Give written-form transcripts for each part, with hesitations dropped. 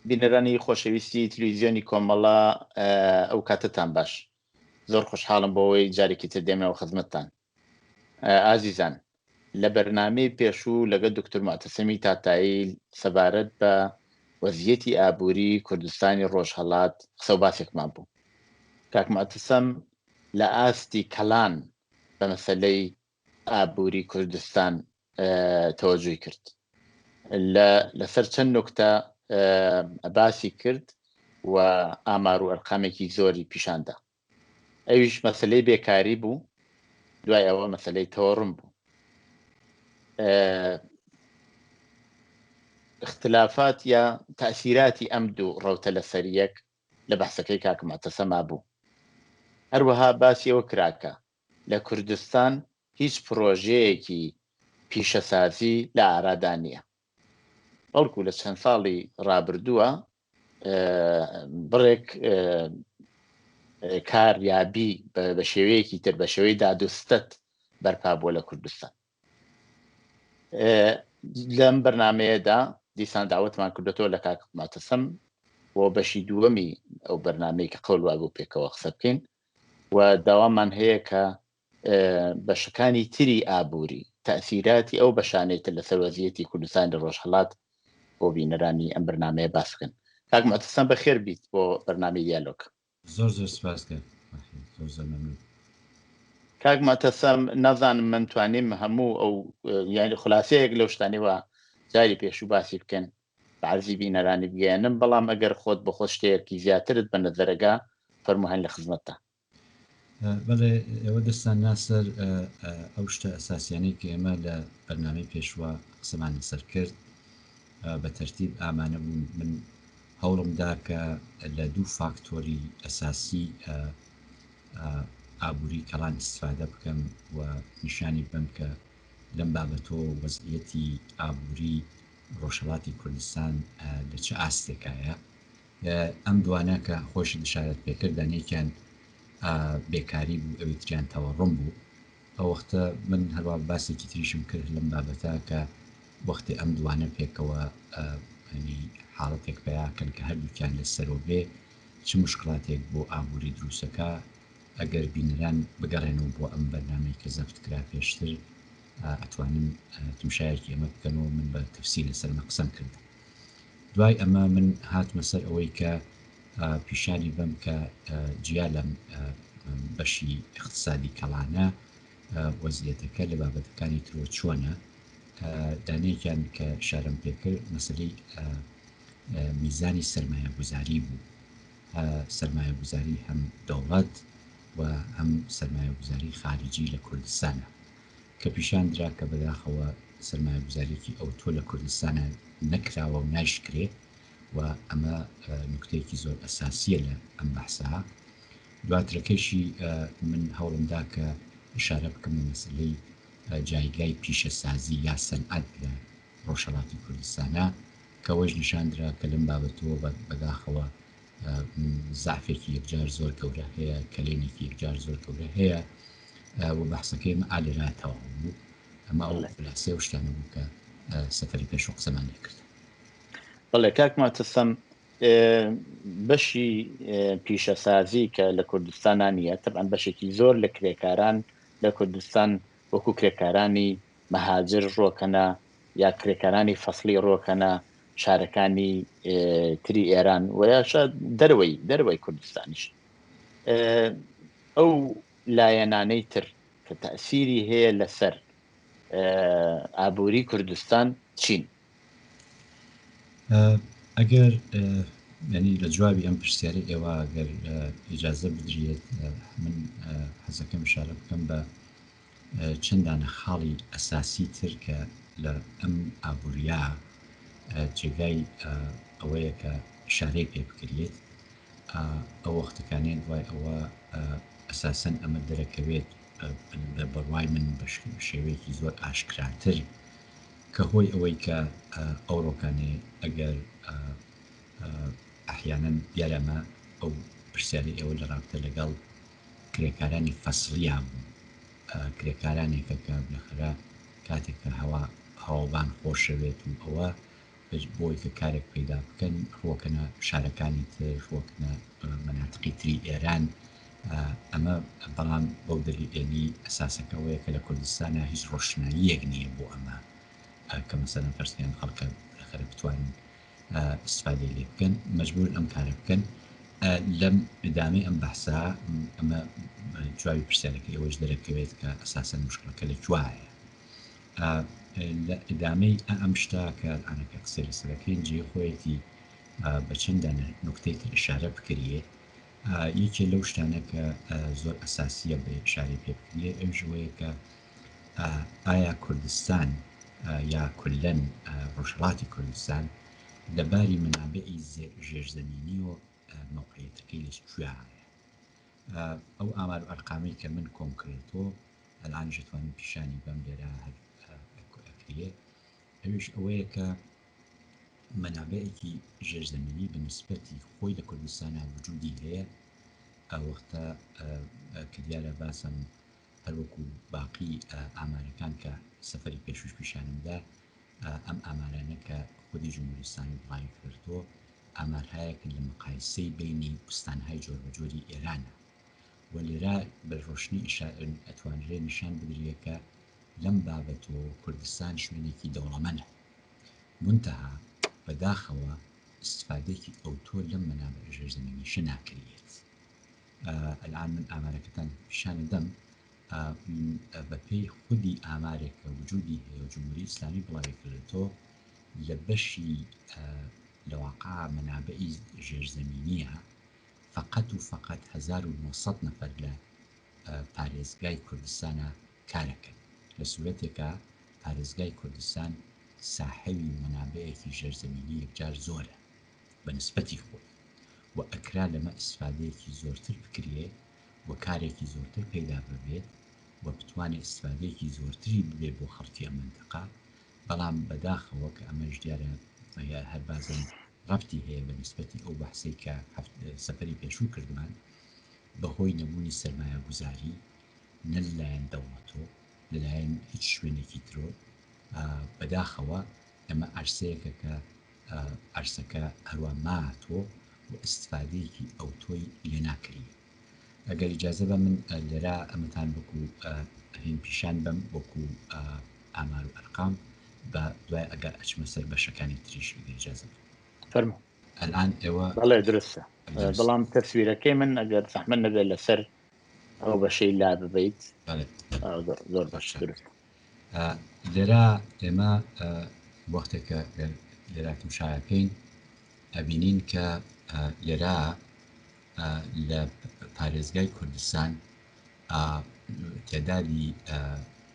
بینەرانی خۆشەویستی تلویزیۆنی کۆمەڵە ئەو کاتەتان باش. زۆر خۆشحاڵم بۆەوەی جارێکی تر دێمەوە خزمەتتان. ئازیزان لە بەرنامەی پێشوو لەگەڵ دکتور موعتەسەمی تاتایی سەبارەت بە وەزیەتی ئابووری کوردستانی ڕۆژهەڵات قسە و باسێکمان بوو. کاک موعتەسەم لە ئاستی کەلان بە مەسەلەی ئابووری کوردستان تەوەجوی کرد لە لەسەر چەند نوکتە باسی کرد و ئامار و ئەرقامێکی زۆری پیشاندا ئەویش مەسلەی بێکاری بوو دوای ئەوە مەسلەی تەوەڕم بوو اختلافات یا تەسیراتی ئەم دوو ڕەوتە لەسەر یەک لە بەحسەکەی کاک معتەسەما بوو هەروەها باسی ئەوە کراکە لە کوردستان هیچ پرۆژەیەکی پیشەسازی لە ئارادا نییە بەڵکو لە چەند ساڵی ڕابردووە بڕێک کار یابی بە شێوەیەکی تر بە شێوەی دادوستەت بەرپا بووە لە کوردستان لەم بەرنمەیەدا دیسان داوەتمان کردێتەوە لە کاک ماتەسەم بۆ بەشی دووەمی ئەو بەرنمەی کە قەول وابوو پێکەوە قسە بکەین و داوامان هەیە کە بەشەکانی تری ئابووری، تەئسیراتی ئەو بەشانەی تر لەسەر وەزیەتی کوردستانی ڕۆژهەڵات بۆ بینەرانی ئەم بەرنامەیە باس بکەن. کاک موعتەسەم بەخێر بیت بۆ بەرنامەی دیالۆگ. زۆر زۆر سپاس کاک مەحوی، زۆر زۆر مەمنون. کاک موعتەسەم نازانم من توانیم هەموو ئەو یانی خولاسەیەک لەو شتانەی وا جاری پێشوو باسی بکەن بە عەرزی بینەرانی بگەیەنم، بەڵام ئەگەر خۆت بە خۆت شتێکی زیاترت بە نەزەرەگا فەرموو هەین لە خزمەتتا. بەڵێ ئێوە دەستان نا سەر ئەو شتە ئەساسیانەی کە ئێمە لە بەرنامەی پێشوە قسەمان لەسەر کرد بە تەرتیب ئامانە بوون من هەوڵم دا کە لە دوو فاکتۆری ئەساسی ئابووری کەڵان ئیسفادە بکەم و نیشانی بەم کە لەم بابەتەوە وەزعیەتی ئابووری ڕۆژهەڵاتی کوردستان لە چ ئاستێکایە ئەم دوانە کە خۆشت ئشارەت پێکرد دانەیەکیان بێکاری بوو ئەوی تریان تەوەڕم بوو ئەو وەختە من هەروە باسێکی تریشم کرد لەم بابەتە کە وەختی ئەم دوانە پێکەوە ینی حاڵەتێک پیاکەن کە هەردووکیان لە سەرۆ بێ چ مشکلاتێک بۆ ئابووری دروستەکە ئەگەر بینەران بگەڕێنەوە بۆ ئەم بەرنامەی کە زەفت کرا پێشتر ئەتوانن تمشایەکی ئەمە بکەنەوە من بە تەفسیل لەسەرمە قسەم کرد دوای ئەمە من هاتمە سەر ئەوەی کە پیشانی بەم کە جیا لەم بەشی اقتصادی کەڵانە وەزیەتەکە لە بابەتەکانی ترۆ چۆنە دانەیەکیان کە شارم پێکرد مەسلەی میزانی سەرمایەگوزاری بوو سەرمایەگوزاری هەم دەوڵەت و هەم سەرمایەگوزاری خارجی لە کوردستانە کە پیشان درا کە بەداخەوە سەرمایەگوزاریەکی ئەوتۆ لە کوردستانا نەکراوە و نایشکرێ و ئەمە نوکتەیەکی زۆر ئەساسیە لە ئەم بەحسە. دواترەکەیشی من هەوڵم دا کە ئیشارە بکەم لە مەسەلەی جایگای پیشەسازی یا سەنعەت لە ڕۆژهەڵاتی کوردستانا کە ئەوەیش نیشان درا کە لەم بابەتەوە بەداخەوە زەعفێکی یەکجار زۆر گەورە هەیە، کەلێنێکی یەکجار زۆر گەورە هەیە و بەحسەکەی ئێمە ئا لێرە تەواو بوو. ئەمە ئەو خولاسەی ئەو شتانە بوو کە سەفەری پێشوو قسەمان لێ کرد. بەڵێ کاک معتەسەم، بەشی پیشەسازی کە لە کوردستانا نییە، تەبعەن بەشێکی زۆر لە کرێکاران لە کوردستان وەکوو کرێکارانی مەهاجر ڕۆکەنە یا کرێکارانی فەسڵی ڕۆکەنە شارەکانی تری ئێران و یاشە دەرەوەی دەرەوەی کوردستانیش ئەو لایەنانەی تر کە تەسیری هەیە لەسەر ئابووری کوردستان چین؟ ئەگەر ینی لە جوابی ئەم پرسیارە ئێوە گەر ئیجازە بدرێت من حەزەکەم شارە بکەم بە چەند دانە خاڵی ئەساسی تر کە لە ئەم ئابووریە جێگای ئەوەیە کە ئیشارەی پێ بکریێت ئەو وەختەکانێ دوای ئەوە ئەساسەن ئەمە دەرەکەوێت بە بڕوای من بە شێوەیەکی زۆر ئاشکراتر کە هۆی ئەوەی کە ئەوڕۆکانێ ئەگەر ئەحیانەن دیارە ئەمە ئەو پرسیارەی ئێوە لە ڕابتە لەگەڵ کرێکارانی فەسڵیا بوو کرێکارانێکە کە بلەخەرە کاتێک کە هەوا هەواوبان خۆشەوێت و ئەوە. بۆی کە کارێک پەیدا بکەن ڕوەکەنە شارەکانی تر، ڕوەکەنە مەناتقی تری ئێران. ئەمە بەڵام بەو دەلیلێنی ئەساسەکە ئەوەیە کە لە کوردستانا هیچ ڕۆشناییەک نییە بۆ ئەمە کە مەسەلەن فەرزکەن خەڵکە بالاخرە بتوانن ئیستفادەی لێ بکەن مەجبورن ئەم کارە بکەن. لەم ئیدامەی ئەم بەحسە ئەمە جوابی پرسیارەکەی ئێوەش دەرەکەوێت کە ئەساسەن مشکلەکە لە کوایە. لە ئیدامەی ئەم شتە کە ئەلئانەکە قسەی لەسەرەکەین جێی خۆیەتی بە چەند دانە نوکتەی تر ئیشارە بکریێ. یەکێ لەو شتانە کە زۆر ئەساسیە بە ئیشارەی پێ بکریێ ئەویش ئەوەیە کە ئایا کوردستان یا کولەن ڕۆژهەڵاتی کوردستان لە باری مەنابعی ژێرزەمینی و مەوقعیەتەکەی لە کوێایە؟ ئەو ئامار و ئەرقامەی کە من کۆم کردۆ ئەلئانیش ئەتوانم پیشانی بەم لێرە هەر ئەکریێ ئەویش ئەوەیە کە مەنابعێکی ژێرزەمینی بە نسبەتی خۆی لە کوردستانا وجودی هەیە ئەوەختە کە دیارە باسم هەروەکو باقی ئامارەکان کە سەفەری پێشوش پیشانم دا ئەم ئامارانە کە خودی جمهوری ئیسلامی بڵاوی کردۆ ئامارهایەکن لە مقایسەی بەینی ئوستانهای جۆربەجۆری ئێرانە و لێرە بە ڕۆشنی ئەتوانرێ نیشان بدرێ کە لەم بابەتەوە کوردستان شوێنێکی دەوڵەمەنە مونتەها بەداخەوە ئیستفادەیەکی ئەوتۆ لەم مەنابع ژێرزەمینیشە ناکریێت. ئەلئان من ئامارەکەتان پیشان ئەدەم بە پێی خودی ئامارێک کە وجودی هەیە و جمهوری ئیسلامی بڵاوی کردێتەوە لە بەشی لە واقع مەنابعی ژێرزەمینیە فقط و فقط 1900 نەفەر لە پارێزگای کوردستانە کارەکەن لە سورەتێکا پارێزگای کوردستان ساحەوی مەنابعێکی ژێرزەمینی یەکجار زۆرە بە نسبەتی خۆی و ئەکرا لەمە ئیستفادەیەکی زۆرتر بکریێ و کارێکی زۆرتر پەیدا ببێت و بتوانێ ئیستفادەیەکی زۆرتری ببێ بۆ خەڵکی ئەم مەنتەقە بەڵام بەداخەوە کە ئەمەش دیارە هەر بازم ڕەبتی هەیە بە نسبەتی ئەو بەحسەی کە سەفەری پێشوو کردمان بەهۆی نەبوونی سەرمایەگوزاری نە لەلایەن دەوڵەتۆ لەلایەن هیچ شوێنێکی ترۆ بەداخەوە ئەمە عەرسەیەکە کە عەرسەکە هەروا ماتۆ و ئیستفادەیەکی ئەوتۆی لێ ناکریێ. ئەگەر ئیجازە بە من لێرە ئەمەتان وەکو هین پیشان بەم وەکو ئامار و ئەرقام بە دوای ئەگەر ئەچمە سەر بەشەکانی تریش ئەگەر ئیجازە بن. فەرموو. ئەلئان ئێوە بەڵێ دروستە بەڵام تەسویرەکەی من ئەگەر زەحمەت نەبێت لەسەر ئەو بەشەی لا ببیت زۆر باش دروست. لێرە ئێمە وەختێک کە لێرا تمشایەکەین ئەبینین کە لێرە لە پارێزگای کوردستان تێدادی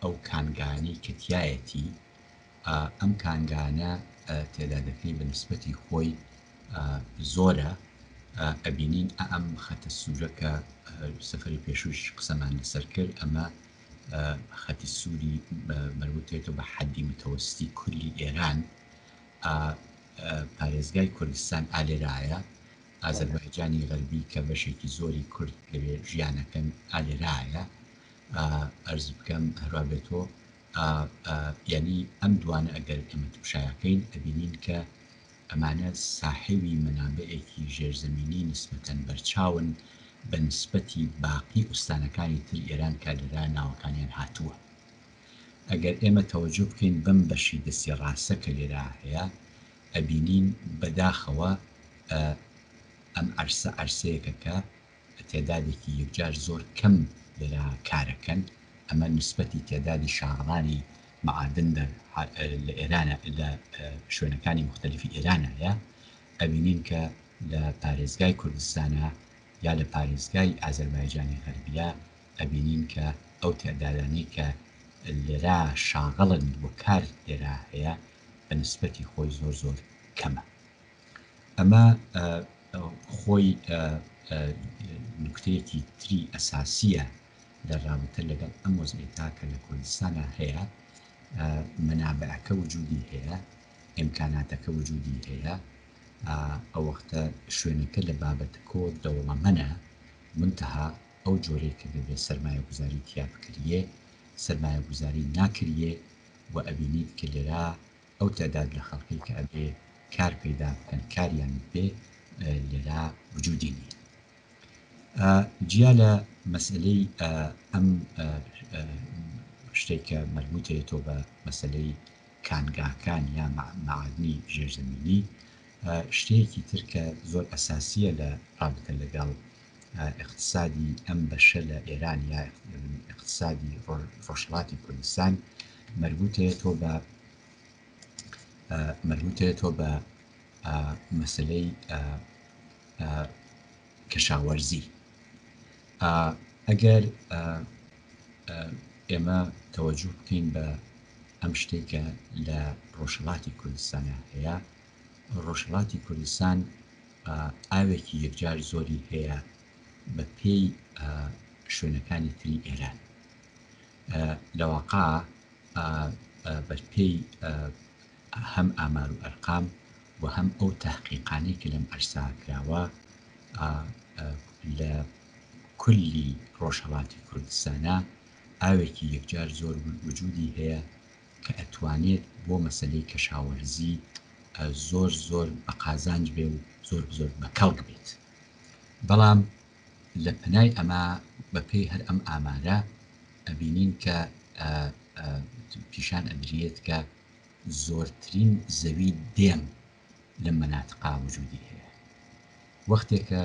ئەو کانگانی کە تایەتی ئەم کانگانە تێدادەکەی بە نسبەتی خۆی زۆرە ئەبینین ئەم خەتە سوورە کە سەفەری پێشووش قسەمان لەسەر کرد ئەمە خەتی سووری مەربوتێتەوە بە حەدی متەوەستی کولی ئێران پارێزگای کوردستان ئالێرایە ئازەربایجانی غەربی کە بەشێکی زۆری کورد لەوێ ژیانەکەن ئالێرایە ئەرز بکەم هەروا بێتۆ یانی ئەم دوانە ئەگەر ئێمە تمشایەکەین ئەبینین کە ئەمانە ساحێوی مەنابعێکی ژێرزەمینی نسبەتەن بەرچاون بە نسبەتی باقی ئوستانەکانی تر ئێران کە لەرا ناوەکانیان هاتووە. ئەگەر ئێمە تەوەجۆ بکەین بەم بەشی دەستی ڕاستە کە لێرا هەیە ئەبینین بەداخەوە ئەم عەرسە عەرسەیەکە کە تێدادێکی یەکجار زۆر کەم لێرە کارەکەن، ئەمە نسبەتی تێدادی شاغڵانی معادن دەر لە ئێرانە لە شوێنەکانی موختەلیفی ئێرانایە، ئەبینین کە لە پارێزگای کوردستانا یا لە پارێزگای ئازەربایجانی غەربیا ئەبینین کە ئەو تێدادانەی کە لێرا شاغڵن و کار لێرا هەیە بە نسبەتی خۆی زۆر زۆر کەمە. ئەمە خۆی نوکتەیەکی تری ئەساسیە لە ڕابتە لەگەڵ ئەم وەزعیەتا کە لە کوردستانا هەیە، مەنابعەکە وجودی هەیە، ئیمکاناتەکە وجودی هەیە، ئەوەختە شوێنەکە لە بابەتەکۆ دەوڵەمەنە، مونتەها ئەو جۆرەی کە دەبێ سەرمایەگوزاری تیا بکریێ سەرمایەگوزاری ناکریێ و ئەبینیت کە لێرا. ئەو تەعداد لە خەڵکەی کە ئەبێ کار پەیدا بکەن کاریان بێ لێرا وجودی نییە. جیا لە مەسئلەی ئەم شتێک کە مەربوتەیەتەوە بە مەسەلەی کانگاکان یا مەعادنی ژێرزەمینی، شتەیەکی تر کە زۆر ئەساسییە لە ڕابتە لەگەڵ ئیقتسادی ئەم بەشە لە ئێران یا ئیقتسادی ڕۆژهەڵاتی کوردستان مەربوتەیەتەوە بە مەربوتەیەتەوە بە مەسەلەی کەشاوەرزی. ئەگەر ئێمە تەوەجوه بکەین بە ئەم شتەی کە لە ڕۆژهەڵاتی کوردستانا هەیە، ڕۆژهەڵاتی کوردستان ئاوێکی یەکجار زۆری هەیە بە پێی شوێنەکانی تری ئێران. لە واقع بە پێی هەم ئامار و ئەرقام و هەم ئەو تەحقیقانەی کە لەم عەرسا کراوە لە کلی ڕۆژهەڵاتی کوردستانا ئاوێکی یەکجار زۆر وجودی هەیە کە ئەتوانێت بۆ مەسەلەی کەشاوەرزی زۆر زۆر بە قازانج بێ و زۆر زۆر بە کەڵک بێت. بەڵام لە پەنای ئەمە بە پێی هەر ئەم ئامارە ئەبینین کە پیشان ئەدریێت کە زۆرترین زەوی دێم لەم مەناتقا وجودی هەیە. وەختێ کە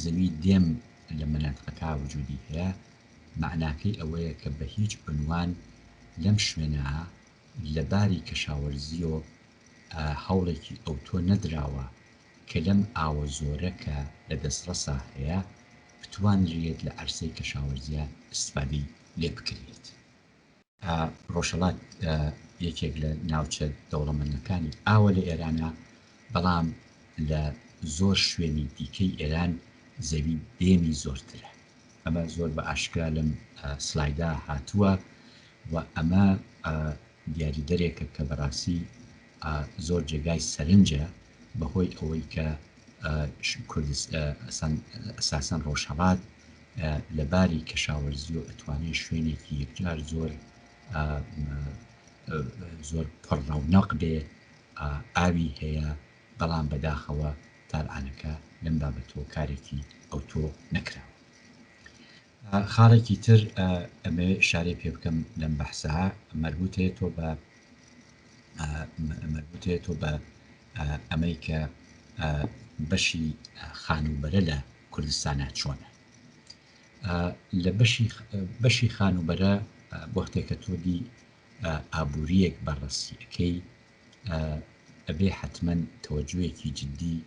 زەوی دێم لە مەناتقەکا وجودی هەیە مەعناکەی ئەوەیە کە بە هیچ عنوان لەم شوێنە لە باری کەشاوەرزیۆ هەوڵێکی ئەوتۆ نەدراوە کە لەم ئاوە زۆرە کە لە دەستڕەسا هەیە بتوانریێت لە عەرسەی کەشاوەرزیا ئیستفادەی لێ بکریێت. ڕۆژهەڵات یەکێک لە ناوچە دەوڵەمەندەکانی ئاوە لە ئێرانە، بەڵام لە زۆر شوێنی دیکەی ئێران زەوی دێمی زۆرترە. ئەمە زۆر بە ئاشکرا لەم سلایدا هاتووە و ئەمە دیاریدەرێکە کە بەڕاستی زۆر جێگای سەرنجە بەهۆی ئەوەی کە ئەساسەن ڕۆژهەڵات لە باری کەشاوەرزیەوە ئەتوانێ شوێنێکی یەکجار زۆر زۆر پڕ ڕەونەق بێ، ئاوی هەیە، بەڵام بەداخەوە تالعانەکە لەم بابەتەوە کارێکی ئەوتۆ نەکراوە. خاڵێکی تر ئەمەوێ ئشارەی پێ بکەم لەم بەحسە مەربوتەیەتەوە بە مەربوتەیەتەوە بە ئەمەی کە بەشی خانووبەرە لە کوردستانا چۆنە. لە بەشی بەشی خانووبەرە وەختێک کە تۆ دی ئابووریەک بەڕەسی ئەکەی ئەبێ حەتمەن تەوەجوهێکی جدی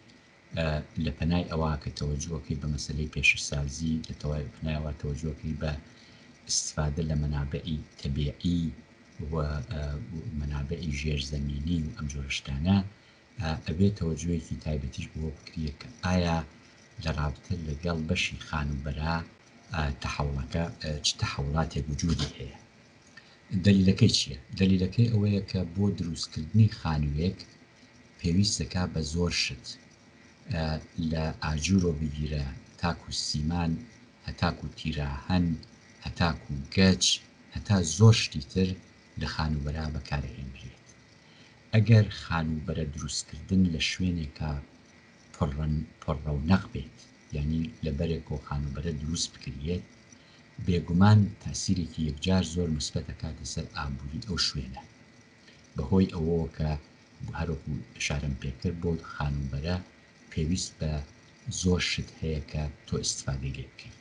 لە پەنای ئەوە کە تەوەجوهەکەی بە مەسەلەی پێشەسازی لە پەنای ئەوە تەوەجوهەکەی بە ئیستفادە لە مەنابعی تەبیعی و مەنابعی ژێرزەمینی و ئەم جۆرە شتانە ئەبێ تەوەجوهێکی تایبەتیش بۆ بکرێت کە ئایا لە ڕابتە لەگەڵ بەشی خانووبەرە تەحەوڵەکە چ تەحەوڵاتێک وجودی هەیە. دەلیلەکەی چییە؟ دەلیلەکەی ئەوەیە کە بۆ دروستکردنی خانووێک پێویست دەکا بە زۆر شت لە ئاجورۆ بگیرە تاکو سیمان هەتاکو تیراهەن هەتاکو گەچ هەتا زۆر شتی تر لە خانووبەرە بەکارئەهێنرێت. ئەگەر خانووبەرە دروستکردن لە شوێنێکا پڕ ڕەونەق بێت یانی لە بەرێکۆ خانووبەرە دروست بکریێت بێگومان تاسیرێکی یەکجار زۆر موسبەت ئەکاتە سەر ئابووری ئەو شوێنە بەهۆی ئەوەوە کە هەروەکو ئشارەم پێکرد بۆ خانووبەرە پێویست بە زۆر شت هەیە کە تۆ ئیستفادەی لێ بکەی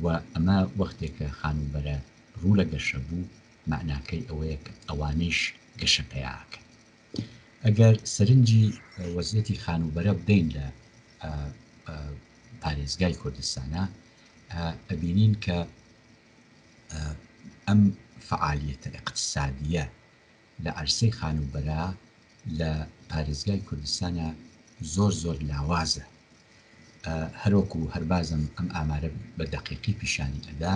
و ئەمە وەختێک کە خانووبەرە ڕوو لە گەشە بوو مەعناکەی ئەوەیە کە ئەوانەیش گەشە پەیا ئەکەن. ئەگەر سەرنجی وەزیەتی خانووبەرە بدەین لە پارێزگای کوردستانە ئەبینین کە ئەم فەعالیەتە ئیقتسادیە لە عەرسەی خانووبەرە لە پارێزگای کوردستانە زۆر زۆر لاوازە. هەروەکو هەر بازم ئەم ئامارە بە دەقیقی پیشانی ئەدا،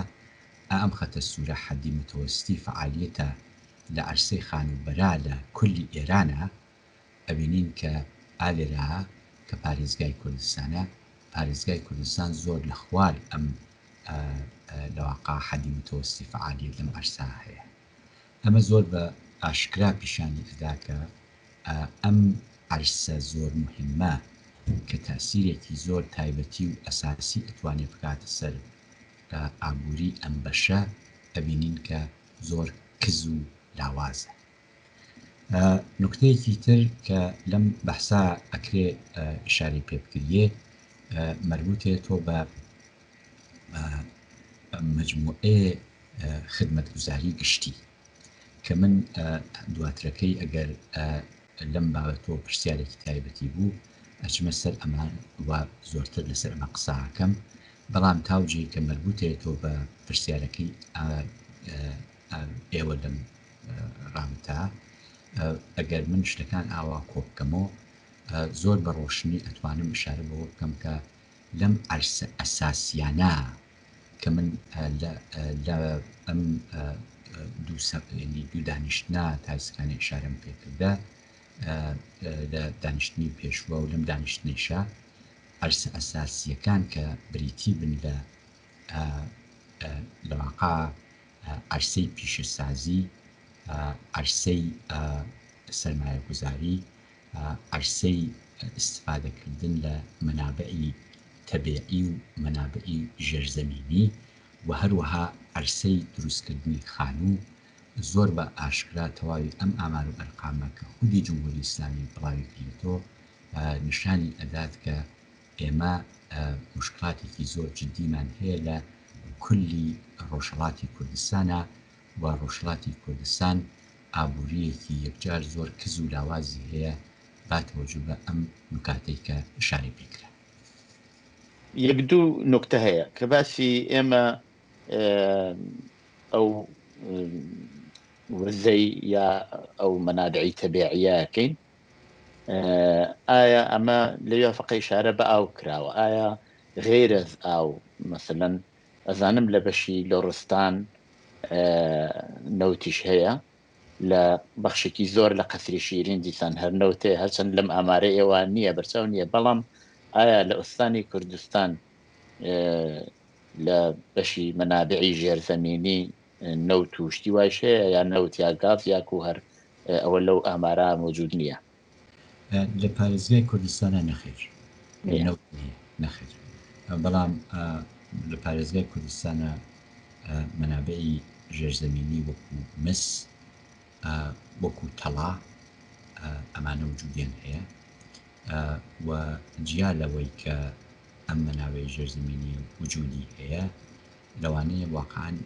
ئەم خەتە سوورە حەدی متەوەستی فەعالیەتە لە عەرسەی خانووبەرە لە کولی ئێرانە، ئەبینین کە ئالێرا کە پارێزگای کوردستانە، پارێزگای کوردستان زۆر لە خوار ئەم لەواقع حەدی متەوەستی فەعالیەت لەم عەرسە هەیە. ئەمە زۆر بە. ئاشکرا پیشانی ئەدا کە ئەم عەرسە زۆر موهیمە کە تەئسیرێکی زۆر تایبەتی و ئەساسی ئەتوانێ بکاتە سەر ئابووری ئەم بەشە ئەبینین کە زۆر کز و لاوازە. نوکتەیەکی تر کە لەم بەحسا ئەکرێ ئیشارەی پێ بکریێ مەربوتێ تۆ بە مەجموعێ خدمەتگوزاری گشتی کە من دواترەکەی ئەگەر لەم بابەتەوە پرسیارێکی تایبەتی بوو ئەچمە سەر ئەمە و زۆرتر لەسەر ئەمە قسە ئەکەم بەڵام تاوجێی کە مەربوتێتەوە بە پرسیارەکەی ئێوە لەم ڕابتە ئەگەر من شتەکان ئاوا کۆ بکەمەوە زۆر بە ڕۆشنی ئەتوانم ئشارە بەوە بکەم کە لەم عەرسە ئەساسیانە کە من لە ئەم دوو دانیشتنە تایسکانە ئشارەم پێکردە لە دانیشتنی پێشوە و لەم دانیشتنیشە عەرسە ئەساسیەکان کە بریتی بن لە لە واقع عەرسەی پیشەسازی، عەرسەی سەرمایەگوزاری، عەرسەی ئیستفادەکردن لە مەنابعی تەبیعی و مەنابعی ژێرزەمینی و هەروەها عەرسەی دروستکردنی خانوو، زۆر بە ئاشکرا تەواوی ئەم ئامار و ئەرقامە کە خودی جمهوری ئیسلامی بڵاوی کردۆتەوە نیشانی ئەدات کە ئێمە موشکڵاتێکی زۆر جدیمان هەیە لە کولی ڕۆژهەڵاتی کوردستانا و ڕۆژهەڵاتی کوردستان ئابوورییەکی یەکجار زۆر کز و لاوازی هەیە با تەوەجو بە ئەم نوکاتەی کە ئیشارەی پێ کرا. یەک دوو نوکتە هەیە کە باسی ئێمە ئەو وزەی یا ئەو مەنابعی تەبیعیە ئەکەین ئایا ئەمە لەویا فەقە ئیشارە بە ئاو کراوە ئایا غەیرەز ئاو مەسەلەن ئەزانم لە بەشی لۆڕستان نەوتیش هەیە لە بەخشێکی زۆر لە قەسری شیرین دیسان هەر نەوتێ هەرچەند لەم ئامارە ئێوە نییە بەرچاو نییە بەڵام ئایا لە ئوستانی کوردستان لە بەشی مەنابعی ژێرزەمینی نەوت و شتی وایش هەیە یا نەوت یا گاز یاکو هەر ئەوە لەو ئامارە مەوجود نییە؟ لە پارێزگای کوردستانا نەخێر نەوت نییە نەخێر بەڵام لە پارێزگای کوردستانا مەنابعی ژێرزەمینی وەکو مس وەکو تەڵا ئەمانە وجودیان هەیە و جیا لەوەی کە ئەم مەناوەی ژێرزەمینی وجودی هەیە لەوانەیە واقعەن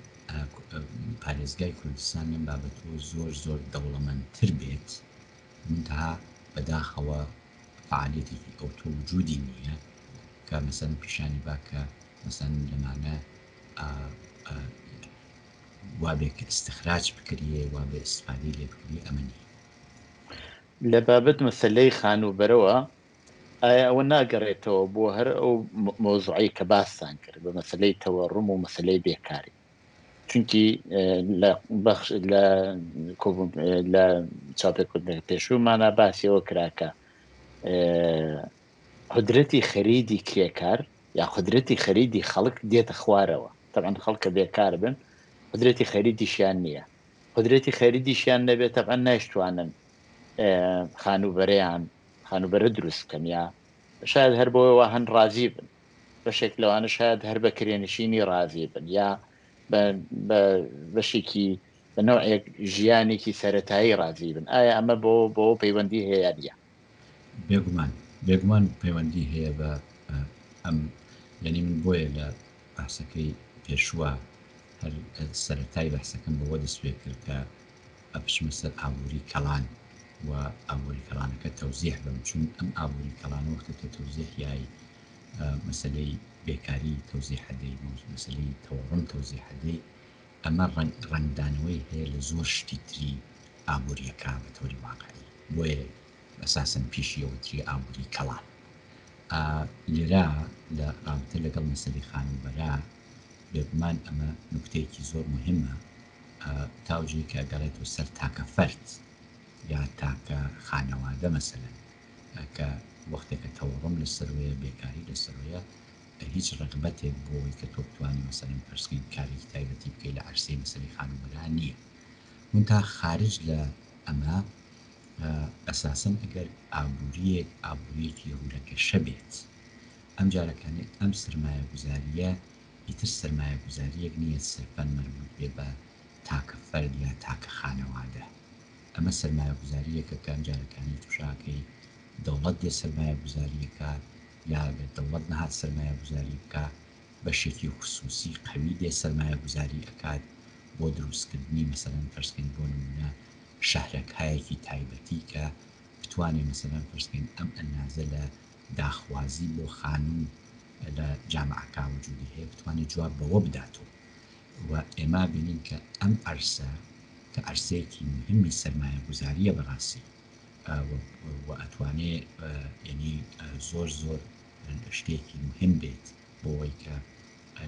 پارێزگای کوردستان لەم بابەتەوە زۆر زۆر دەوڵەمەندتر بێت، منتها بەداخەوە فەعالیەتێکی ئەوتۆ وجودی نییە کە مەسەلەن پیشانی با کە مەسەلەن لەمانە وابێ کە ئیستخراج بکریێ وابێ ئیستفادەی لێ بکریێ ئەمە نییە. لە بابەت مەسەلەی خانووبەرەوە ئایا ئەوە ناگەڕێتەوە بۆ هەر ئەو مەوزوعەی کە باستان کرد بە مەسەلەی تەوەڕوم و مەسەلەی بێکاری چونکی لە بەخش لە لە چاپێکردنەکە پێشوومانە باسیەوە کراکە قدرەتی خەریدی کرێکار یا قدرەتی خەریدی خەڵک دێتە خوارەوە تەبعەن خەڵکە بێکار بن قدرەتی خەریدیشیان نییە قدرەتی خەریدیشیان نەبێت تەبعەن نایشتوانن خانووبەرەیان خانووبەرە دروست بکەن یا شاید هەر بۆیەوە هەن ڕازی بن بەشێک لەوانە شاید هەر بە کرێنشینی ڕازی بن یا بە بەشێکی بە نەوعێک ژیانێکی سەتایی ڕازی بن ئایا ئەمە بۆ بۆ پەیوەندی هەیە نیە؟ بێگومان بێگومان پەیوەندی هەیە بە ئەم یعنی من بۆیە لە باسەکەی پێشووە هەر سەرەتای بەحسەکەم بەوە دەست پێ کرد کە ئەپچمە سەر ئابووری کەڵان و ئابووری کەڵانەکە تەوزیح بم چون ئەم ئابووری کەڵانە وەختە تۆ تەوزیح یای مەسەلەی بێکاری تەوزیح ئەدەی مەسەلەی تەوەڕم تەوزیح ئەدەی ئەمە ڕەنگ ڕەنگدانەوەی هەیە لە زۆر شتی تری ئابووریەکە بە تۆری واقعی بۆیە ئەساسەن پیشی ئەوتری ئابووری کەڵان لێرە لە ڕابتە لەگەڵ مەسەلەی خانووبەرە بێگومان ئەمە نوکتەیەکی زۆر مهمە تاوجێی کە ئەگەڕێتەوە سەر تاکە فەرد یا تاکە خانەوادە مەسەلەن کە وەختێکە تەوەڕم لە سەروەیە بێکاری لە سەروەیە هیچ ڕەغبەتێک بۆ ئەوەی کە تۆ بتوانی مەسەلەن فەرزکەین کارێکی تایبەتی بکەی لە عەرسەی مەسەلەی خانووبەرە نییە مونتا خارج لە. ئەمە ئەساسەن ئەگەر ئابوورییەک ئابوورییەکی ڕوولەگەشە بێت ئەم جارەکانی ئەم سەرمایەگوزارییە ئیتر سەرمایەگوزارییەک نییە سرفەن مەربووت بێ بە تاکە فەرد یا تاکە خانەوادە. ئەمە سەرمایەگوزارییەکە کە ئەم جارەکانی توشاکەی دەوڵەت دێ سەرمایەگوزاری ئەکا یا ئەگەر دەوڵەت نەهات سەرمایەگوزاری بکا بەشێکی خسوسی قەوی دێ سەرمایەگوزاری ئەکات بۆ دروستکردنی مەسەلەن فەرزکەین بۆ نمونە شەهرەکهایەکی تایبەتی کە بتوانێ مەسەلەن فەرزکەین ئەم ئەنازە لە داخوازی بۆ خانوو لە جامعەکا وجودی هەیە بتوانێ جواب بەوە بداتەوە و ئێمە بینین کە ئەم عەرسە کە عەرسەیەکی مهمی سەرمایەگوزاریە بەڕاستی و ئەتوانێ یعنی زۆر زۆر شتێکی مهم بێت بۆ ئەوەی کە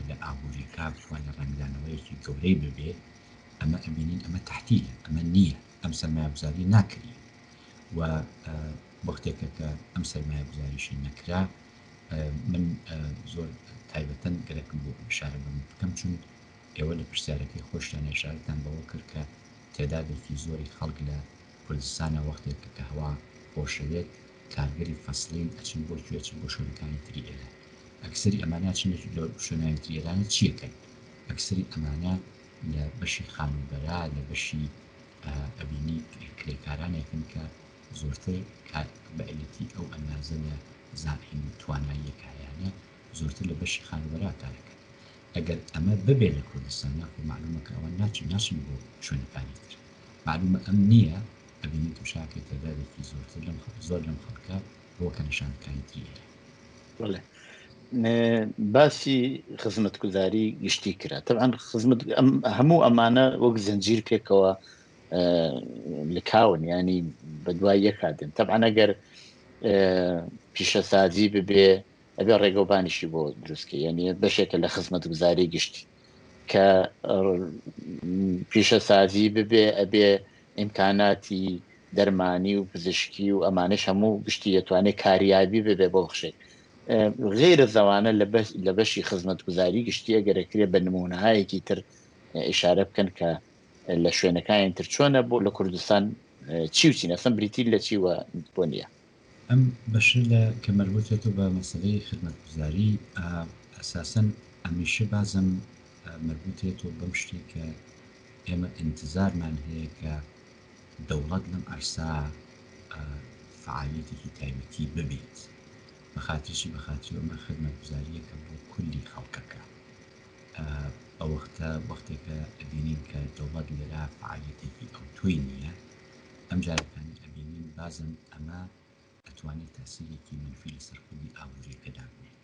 لە ئابووریەکە بتوانێت ڕەنگدانەوەیەکی گەورەی ببێ ئەمە ئەبینین ئەمە تەحتیلە ئەمە نییە ئەم سەرمایەگوزاری ناکرێ و وەختێکە کە ئەم سەرمایەگوزاریشی نەکرا من زۆر تایبەتەن گەرەکم بۆ ئیشارە بەم بکەم چون ئێوە لە پرسیارەکەی خۆشتان ئیشارەتان بەوە کرد کە تێدادێکی زۆری خەڵک لە کوردستانە وەختێک کە هەوا خۆشەوێت کارگەری فەسڵین ئەچن بۆ کوێ ئەچن بۆ شوێنەکانی تری ئێران ئەکسەری ئەمانە ئەچن لە شوێنانی تری ئێرانە چیەکەن ئەکسەری ئەمانە لە بەشی خانووبەرە لە بەشی ئەبینی کرێکارانێکن کە زۆرتر کار بە عیلەتی ئەو ئەندازە لە زانین و تواناییە کە هەیانە زۆرتر لە بەشی خانووبەرە کارەکەن ئەگەر ئەمە ببێ لە کوردستانا خۆ مەعلومە کە ئەوان ناچن ناچن بۆ شوێنەکانی تر مەعلومە ئەم نییە ئەبینی توشاکەی تێدادێکی زۆرتر لەم زۆر لەم خەڵکە ڕووەکەنە شوێنەکانی تری ئێران. بەڵێ باسی خزمەتگوزاری گشتی کرا تەبعەن خزمەت هەموو ئەمانە وەک زنجیر پێکەوە لکاون ینی بە دوای یەکا دێن تەبعەن ئەگەر پیشەسازی ببێ ئەبێ ڕێگەوبانیشی بۆ دروستکە یعنی بەشێکە لە خزمەتگوزاری گشتی کە پیشەسازی ببێ ئەبێ ئیمکاناتی دەرمانی و پزیشکی و ئەمانش هەموو گشتی دەتوانێت کاریابی ببێ بۆ بخشێک غیرە زەوانە لە بەشی خزمەتگوزاری گشتیە گەرەکرێ بە نمونەهایەکی تر ئشارە بکەن کە لە شوێنەکانی تر چۆنە بۆ لە کوردستان چی و چین ئەسڵەن بریتین لە چی و بۆ نییە؟ ئەم بەشە لە کە مەربوتێتەوە بە مەسەلەی خدمەتگوزاری ئەساسەن ئەمیشە بازم مەربوتێتەوە بەم شتەی کە ئێمە ئینتزارمان هەیە کە دەوڵەت لەم عەرسا فەعالیەتێکی تایبەتی ببێت بە خاتری چی بە خاتری ئەمە خدمەتگوزاریەکە بۆ کولی خەڵکەکە ئەوەختە وەختێکە ئەبینین کە دەوڵەت لێرا فەعالیەتێکی ئەوتۆی نییە ئەم جارەکانی ئەبینین بازم ئەمە ئەتوانێت تاسیرێکی مەنفی لەسەر خودی ئابووریەکە دابنێت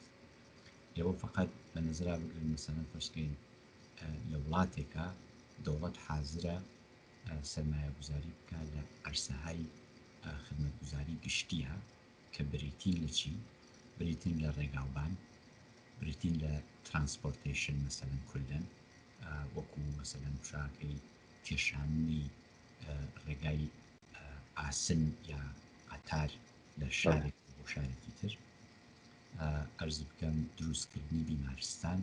ئێوە فقط بە نەزرا بگرن مەسەلەن فەرزکەین لە وڵاتێکە دەوڵەت حازرە سەرمایەگوزاری بکە لە عەرسەهای خدمەتگوزاری گشتیە کە بریتین لە چی؟ بریتین لە ڕێگاوبان، بریتین لە ترانسپۆرتەیشن مەسەلەن کولەن وەکو مەسەلەن فشاکەی کێشانی ڕێگای ئاسن یا قەتار لە شارێک بۆ شارێکی تر ئەرز بکەم دروستکردنی بیمارستان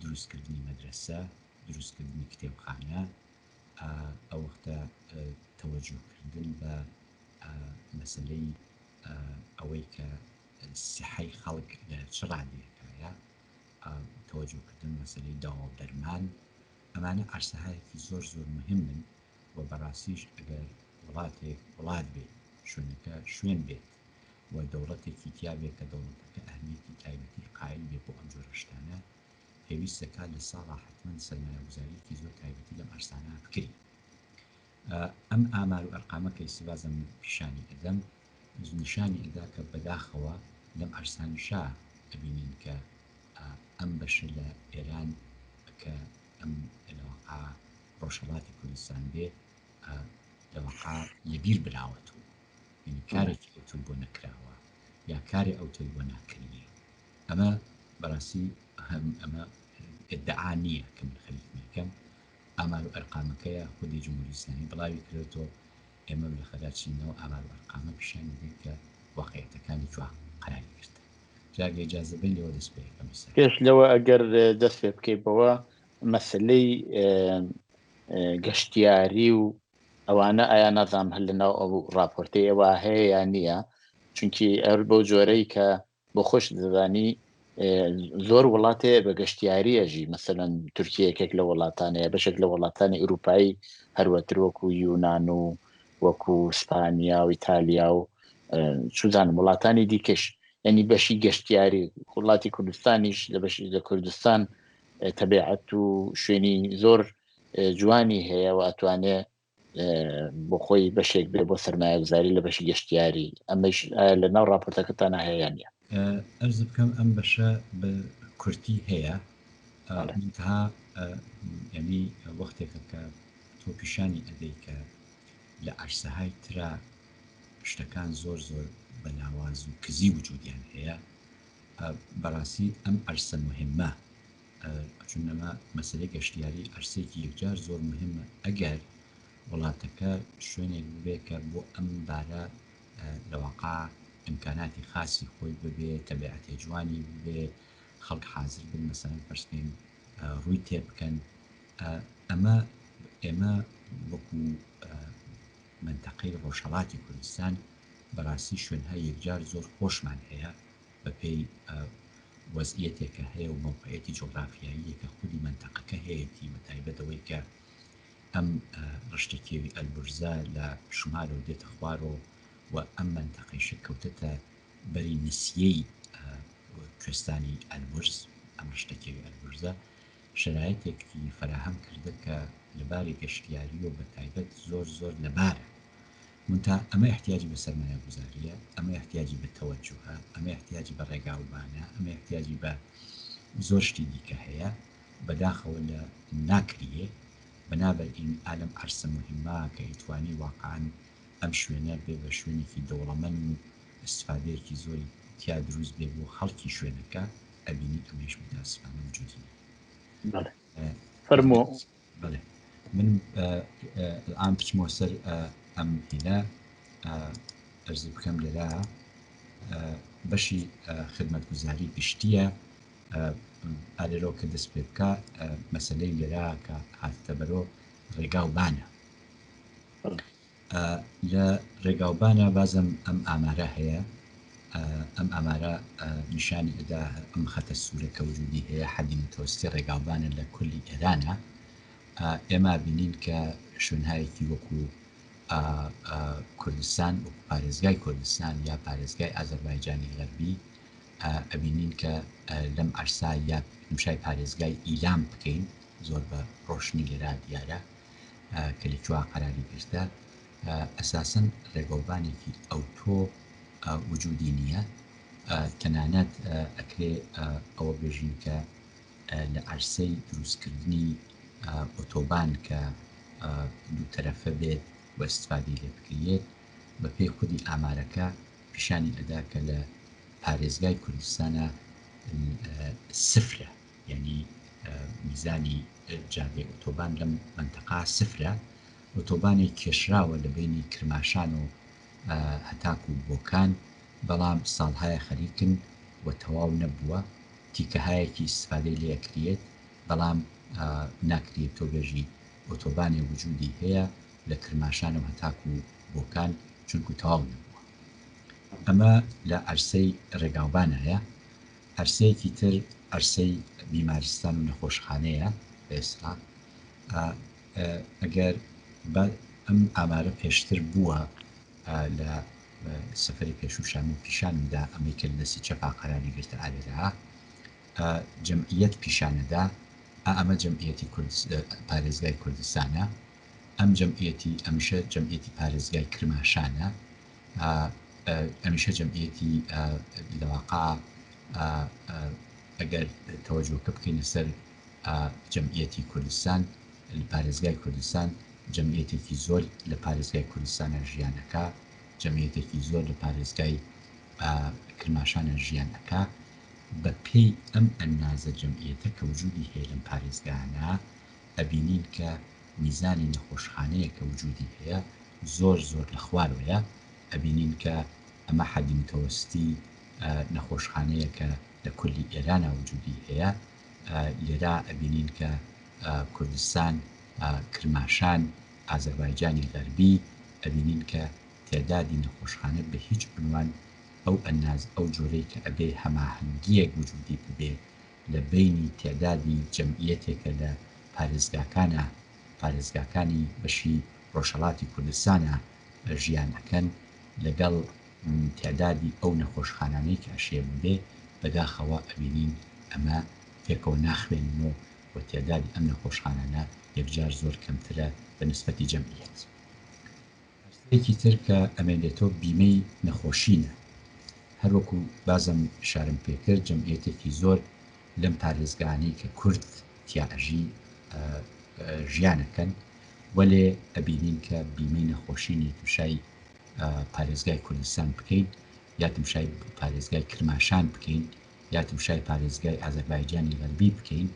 دروستکردنی مەدرەسە دروستکردنی کتێبخانە ئەوەختە تەوەجوهکردن بە مەسەلەی ئەوەی کە سیحەی خەڵک لە چ ڕادەیەکایە، تەوەجوهکردن مەسەلەی دەوا و دەرمان، ئەمانە عەرسەهایەکی زۆر زۆر مهمن و بەڕاستیش ئەگەر وڵاتێک وڵات بێت، شوێنەکە شوێن بێت و دەوڵەتێکی تیا بێت کە دەوڵەتەکە ئەهمیەتی تایبەتی قایل بێت بۆ ئەم جۆرە شتانە، پێویست دەکات لە ساڵا حەتمەن سەرمایەگوزاریەکی زۆر تایبەتی لەم عەرسانە بکری. ئەم ئامار و ئەرقامە کە ئیستا بازم پیشانی ئەدەم نیشانی ئەدا کە بەداخەوە لەم عەرسانیشا ئەبینین کە ئەم بەشە لە ئێران کە ئەم لەوەقا ڕۆژهەڵاتی کوردستان بێ لەوەقا لەبیر براوەتەوە یعنی کارێکی ئەوتۆی بۆ نەکراوە یا کارێ ئەوتۆی بۆ ناکریێ ئەمە بەڕاستی ئەمە ئیدعا نییە کە من خەریکم ئامار و ئەرقامەکەیە خودی جمهوری ئیسلامی بڵاوی کردۆتەوە ئێمە بلەخەرە چینەوە ئامار و ئەرقامە پیشانی دەین کە واقعیەتەکان لە کوێ قەراری گرتە جا گەر ئیجازە بەی لەوە دەست پێ ئەکەم ئیستا. پێش لەوە ئەگەر دەست پێ بکەی بەوە مەسەلەی گەشتیاری و ئەوانە ئایا نازانم هەر لەناو ئەو ڕاپۆرتەی ئێوە هەیە یان نییە چونکی ئەر بەو جۆرەی کە بۆ خۆش دەزانی زۆر وڵاتێ بە گەشتیاری ئەژی مەسەلەن تورکیە یەکێک لە وڵاتانەیە بەشێک لە وڵاتانی ئوروپایی هەروەتر وەکو یونان و وەکو ئیسپانیا و ئیتالیا و چوزانم وڵاتانی دیکەش ینی بەشی گەشتیاری وڵاتی کوردستانیش لە بەشی لە کوردستان تەبیعەت و شوێنی زۆر جوانی هەیە و ئەتوانێ بۆ خۆی بەشێک بێ بۆ سەرمایەگوزاری لە بەشی گەشتیاری ئەمەش لە ناو راپۆرتەکەتانە هەیە یان نیە؟ ئەرز بکەم ئەم بەشە بە کورتی هەیە منتها یعنی وەختێکە کە تۆ پیشانی ئەدەی کە لە عەرسەهای ترا شتەکان زۆر زۆر بە لاواز و کزی وجودیان هەیە بەڕاستی ئەم عەرسە مهمە چون ئەمە مەسەلەی گەشتیاری عەرسەیەکی یەکجار زۆر مهمە ئەگەر وڵاتەکە شوێنێک ببێ کە بۆ ئەم بارە لەواقع ئیمکاناتی خاسی خۆی ببێ تەبیعەتێ جوانی ببێ خەڵک حازر بن مەسەلەن فەرز کەین ڕووی تێ بکەن ئەمە ئێمە وەکو مەنتەقەی ڕۆژهەڵاتی کوردستان بەڕاستی شوێنهای یەکجار زۆر خۆشمان هەیە بەپێی وەزعیەتێک کە هەیە و مەوقعیەتی جوغرافیاییە کە خودی مەنتەقەکە هەیەتی بە تایبەت ئەوەی کە ئەم ڕشتە کێوی ئەلبورزە لە شومالەوە دێتە خوارەوە و ئەم مەنتەقەیشە کەوتەتە بەری نسیەی کوێستانی ئەلبورز ئەم ڕشتە کێوی ئەلبورزە شەرایتێکی فەراهەم کردە کە لەباری گەشتیاریەوە بە تایبەت زۆر زۆر لەبارە مونتا ئەمە ئیحتیاجی بە سەرمایەگوزاریە، ئەمە ئیحتیاجی بە تەوەجوهە، ئەمە ئیحتیاجی بە ڕێگاوبانە، ئەمە ئیحتیاجی بە زۆر شتی دیکە هەیە، بەداخەوە لە ناکریێ، بنابراین ئالەم عەرسە موهیمە کە ئیتوانی واقعەن ئەم شوێنە بێ بە شوێنێکی دەوڵەمەن و ئیستفادەیەکی زۆری تیا دروست بێ بۆ خەڵکی شوێنەکە، ئەبینی ئەمەیش موتاسفانە وجودی نیە. بەڵێ فەرموو. بەڵێ من الان بچمەوە سەر ئەم هینە ئەرزی بکەم لێرە بەشی خدمەتگوزاری گشتیە ئالێرۆ کە دەست پێ بکە مەسلەی لێرە کە هاتتە بەرۆ ڕێگا و بانە لە ڕێگاوبانە بازم ئەم ئامارە هەیە ئەم ئامارە نیشانی ئەدا ئەم خەتە سوورە کە وجودی هەیە حەدی متەوەستی ڕێگاوبانە لە کولی ئێرانە ئێمە بینین کە شوێنهایەکی وەکو کوردستان وەکو پارێزگای کوردستان یا پارێزگای ئازەربایجانی غەربی ئەبینین کە لەم عەرسا یا تمشای پارێزگای ئیلام بکەین زۆر بە ڕۆشنی لێرا دیارە کە لە کوێ قەراری گرتە ئەساسەن ڕێگەوبانێکی ئەوتۆ وجودی نییە تەنانەت ئەکرێ ئەوە بێژین کە لە عەرسەی دروستکردنی ئۆتۆبان کە دوو تەرەفە بێت و ئیستفادەی لێ بکریێت بە پێی خودی ئامارەکە پیشانی ئەدا کە لە پارێزگای کوردستانە سفرە یانی میزانی جادەی ئۆتۆبان لەم مەنتەقا سفرە، ئۆتۆبانێک کێشراوە لە بەینی کرماشان و هەتاکو بۆکان، بەڵام ساڵهایە خەریکن و تەواو نەبووە، تیکەهایەکی ئیستفادەی لێ ئەکریێت، بەڵام ناکریێت تۆ بێژی ئۆتۆبانێ وجودی هەیە لە کرماشانەوە هەتاکو بۆکان چونکو تەواو نەبووە. ئەمە لە عەرسەی ڕێگاوبانایە. عەرسەیەکی تر عەرسەی بیمارستان و نەخۆشخانەیە بە ئێستا ئەگەر ئەم ئامارە پێشتر بووە لە سەفەری پێشوو من پیشانم دا ئەمەی کە لە دەستی چەپا قەراری گرتە ئالێرا جەمعیەت پیشانەدا ئەمە جەمعیەتی پارێزگای کوردستانە ئەم جەمعیەتی ئەمیشە جەمعیەتی پارێزگای کرماشانە ئەمیشە جەمعیەتی لەواقع ئەگەر تەوەجۆکە بکەینە سەر جەمعیەتی کوردستان لە پارێزگای کوردستان جەمعیەتێکی زۆر لە پارێزگای کوردستانە ژیانەکە جەمعیەتێکی زۆر لە پارێزگای کرماشانە ژیان ئەکا بە پێی ئەم ئەندازە جەمعیەتە کە وجودی هەیە لەم پارێزگانە ئەبینین کە میزانی نەخۆشخانەیە کە وجودی هەیە زۆر زۆر لە خوارەوەیە ئەبینین کە ئەمە حەدی متەوەستی نەخۆشخانەیە کە لە کولی ئێرانا وجودی هەیە لێرا ئەبینین کە کوردستان کرماشان. ئازەربایجانی غەربی ئەبینین کە تێدادی نەخۆشخانە بە هیچ عنوان ئەو ئەناز ئەو جۆرەی کە ئەبێ هەماهەنگیەک وجودی ببێ لە بەینی تێدادی جەمعیەتێکە لە پارێزگاکانا پارێزگاکانی بەشی ڕۆژهەڵاتی کوردستانا ژیان ئەکەن لەگەڵ تێدادی ئەو نەخۆشخانانەی کە ئەشێ ببێ بەداخەوە ئەبینین ئەمە پێکەوە ناخوێننۆ و تێدادی ئەم نەخۆشخانانە یەکجار زۆر کەمترە بە نسبەتی جەمعیەت. پرسێکی تر کە ئەمێنێتۆ بیمەی نەخۆشینە. هەر وەکو بازم ئیشارەم پێکرد جەمعیەتێکی زۆر لەم پارێزگانەی کە کورد تیا ئەژی ژیان ئەکەن وەلێ ئەبینین کە بیمەی نەخۆشینی تمشای پارێزگای کوردستان بکەین یا تمشای پارێزگای کرماشان بکەین یا تمشای پارێزگای ئازەربایجانی غەربی بکەین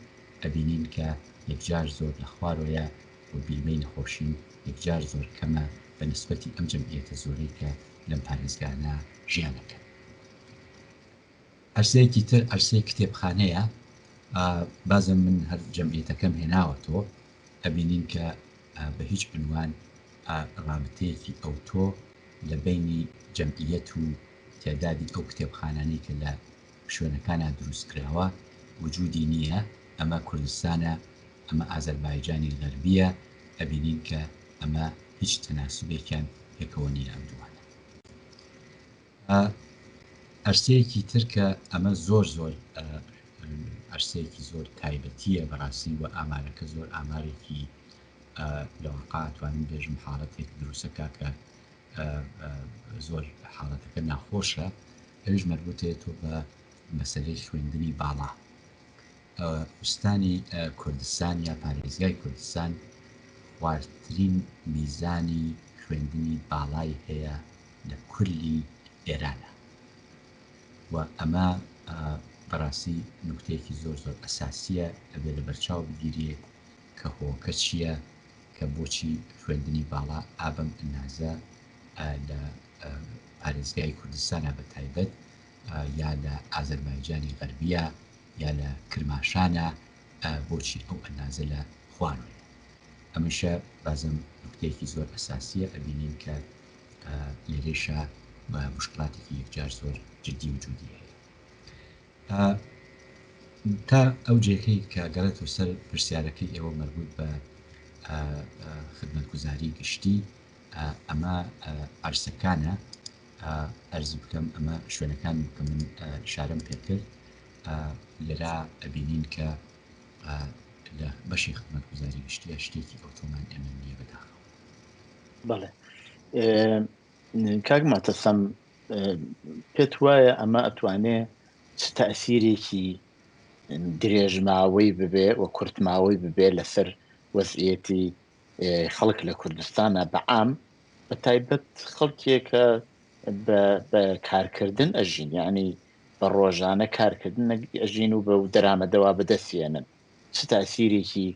ئەبینین کە یەکجار زۆر لە خوارۆیە و بیمەی نەخۆشین یەکجار زۆر کەمە بە نسبەتی ئەم جەمعیەتە زۆرەی کە لەم پارێزگانە ژیان ئەکەن. عەرسەیەکی تر عەرسەی کتێبخانەیە، بازم من هەر جەمعیەتەکەم هێناوەتۆ، ئەبینین کە بە هیچ عنوان ڕابتەیەکی ئەوتۆ لە بەینی جەمعیەت و تێدادی ئەو کتێبخانانەی کە لە شوێنەکانا دروست کراوە وجودی نییە، ئەمە کوردستانە، ئەمە ئازەربایجانی غەربییە، ئەبینین کە ئەمە هیچ تەناسوبێکیان پێکەوە نییە ئەم دووانە. عەرسەیەکی تر کە ئەمە زۆر زۆر عەرسەیەکی زۆر تایبەتییە بەڕاستی و ئامارەکە زۆر ئامارێکی لە واقع ئەتوانم بێژم حاڵەتێک دروستەکا کە زۆر حاڵەتەکە ناخۆشە ئەویش مەربوتێتەوە بە مەسەلەی خوێندنی باڵا. ئوستانی کوردستان یا پارێزگای کوردستان خوارترین میزانی خوێندنی باڵای هەیە لە کولی ئێرانە و ئەمە بەڕاستی نوکتەیەکی زۆر زۆر ئەساسیە ئەبێ لە بەرچاو بگیرێ کە هۆکە چییە کە بۆچی خوێندنی باڵا ئابەم ئەنازە لە پارێزگای کوردستانە بە تایبەت یا لە ئازەربایجانی غەربیە یا لە کرماشانە بۆچی ئەو ئەندازە لە خوارەوەیە ئەمەشە بازم نوکتەیەکی زۆر ئەساسیە ئەبینین کە لێرەیشا مشکلاتێکی یەکجار زۆر جدی وجودی هەیە تا ئەو جێکەی کە گەڕێتەوە سەر پرسیارەکەی ئێوە مربوط بە خدمەتگوزاری گشتی ئەمە عەرسەکانە ئەرز بکەم ئەمە شوێنەکان کە من ئیشارەم پێکرد لێرا ئەبینین کە لە بەشی خدمەتگوزاری گشتیە شتێکی ئەوتۆمان ئێمە نییە بەداخەوە. بەڵێ کاک ماتەسەم پێت وایە ئەمە ئەتوانێ چ تەئسیرێکی درێژماوەی ببێ و کورتماوەی ببێ لەسەر وەزعیەتی خەڵک لە کوردستانە بە عام بە تایبەت خەڵکێکە بە کارکردن ئەژین یعنی بە ڕۆژانە کارکردن ئەژین و بە دەرامەدەوە بەدەستێنن چ تاسیرێکی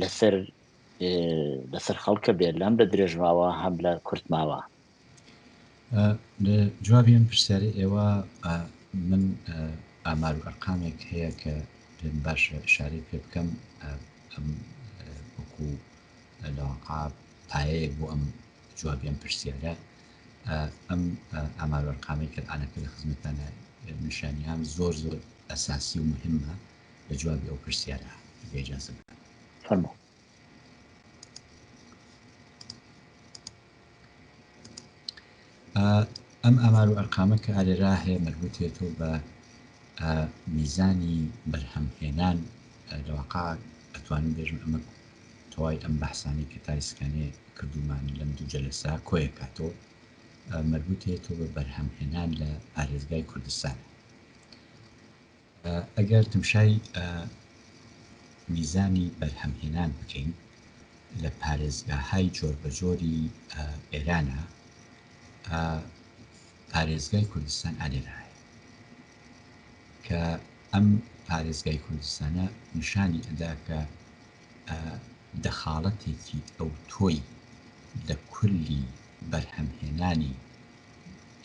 لەسەر لەسەر خەڵکە بێت لەم لە درێژماوە هەم لە کورتماوە لە جوابی ئەم پرسیارەی ئێوە من ئامار و ئەرقامێک هەیە کە پێم باشە ئشارەی پێ بکەم ئەم وەکو لە واقع پایەیەک بۆ ئەم جوابی ئەم پرسیارە ئەم ئامار و ئەرقامەی کە ئانەکە لە خزمەتانە نیشانیان زۆر زۆر ئەساسی و مهمە لە جوابی ئەو پرسیارە ئەگەر ئیجازە بدەن. فەرموو. ئەم ئامار و ئەرقامە کە ئالێرا هەیە مەربوتێتەوە بە میزانی بەرهەمهێنان لە واقع ئەتوانم بێژم ئەمە تەوای ئەم بەحسانەی کە تایسکانێ کردومان لەم دوو جەلەسە کۆیەکاتەوە مەربوتێتەوە بە بەرهەمهێنان لە پارێزگای کوردستان. ئەگەر تمشای میزانی بەرهەمهێنان بکەین لە پارێزگاهای جۆربەجۆری ئێرانە، پارێزگای کوردستان ئالێرایە کە ئەم پارێزگای کوردستانە نیشانی ئەدا کە دەخاڵەتێکی ئەوتۆی لە کولی بەرهەمهێنانی